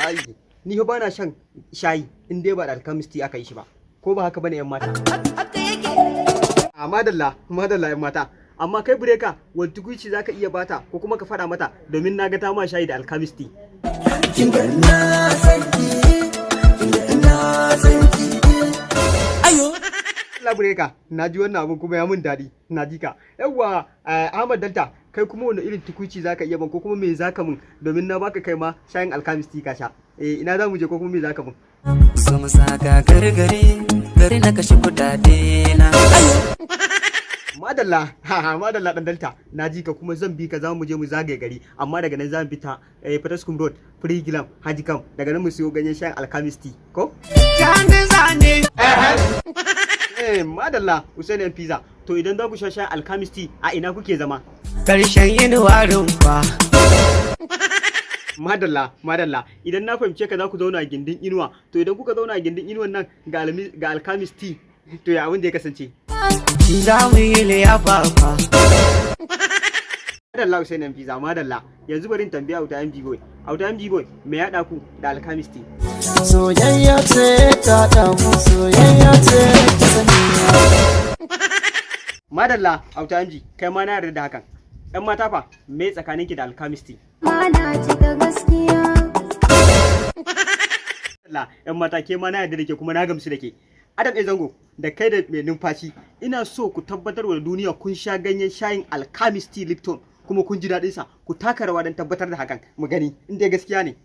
Ai, ni fa bana shan shayi in dai ba da Alchemist aka yi shi ba. Ko ba haka bane, yan mata? A madalla, madalla, yan mata. Amma kai Bureka, wani tukuici zaka iya bata ko kuma ka faɗa mata, domin na ga ta ma shayi da Alchemist? Kin ga ina san ki, kin ga ina san ki. Allah, Bureka, na ji wannan abun kuma ya mun daɗi, na ji ka. Yawwa, Ahmad Delta, kai kuma wani irin tukuici zaka iya ban ko kuma me zaka mun, domin na baka kai ma shayin Alchemist ka sha? Eh, ina za mu je ko kuma me zaka mun? Zo mu saka gargare gari na kashe kudade na. Madalla, ha madalla, dan Delta, na ji ka kuma zan bi ka. Za mu je mu zagaye gari, amma daga nan za mu fita Fataskum Road, Free Gilam, Haji Kam, daga nan mu siyo ganyen shayin Alchemist, ko? Zane. Eh, madalla, Usain yan Pizza. To, idan za ku sha shayin Alchemist, a ina kuke zama? Karshen yin warin fa. Madalla, madalla. Idan na fahimce ka, za ku zauna a gindin inuwa. To, idan kuka zauna a gindin inuwan nan ga Alchemist, to ya abin da ya kasance? Za mu yi liyafa fa. Madalla, Usain yan Pizza, madalla. Yanzu bari in tambaya Auta MG Boy. Auta MG Boy, me ya haɗa ku da Alchemist? Soyayya ce ta damu, soyayya ce ta sani. Madalla, Auta MG, kai ma na yarda da hakan. Ɗan mata fa, me tsakaninki da Alchemist? Mana cika gaskiya. Madalla, yan mata, ke ma na yarda da ke kuma na gamsu da ke. Adam A Zango, da kai da mai numfashi, ina so ku tabbatar wa duniya kun sha ganyen shayin Alchemist Lipton kuma kun ji daɗin sa. Ku taka rawa don tabbatar da hakan. Mu gani, in dai gaskiya ne.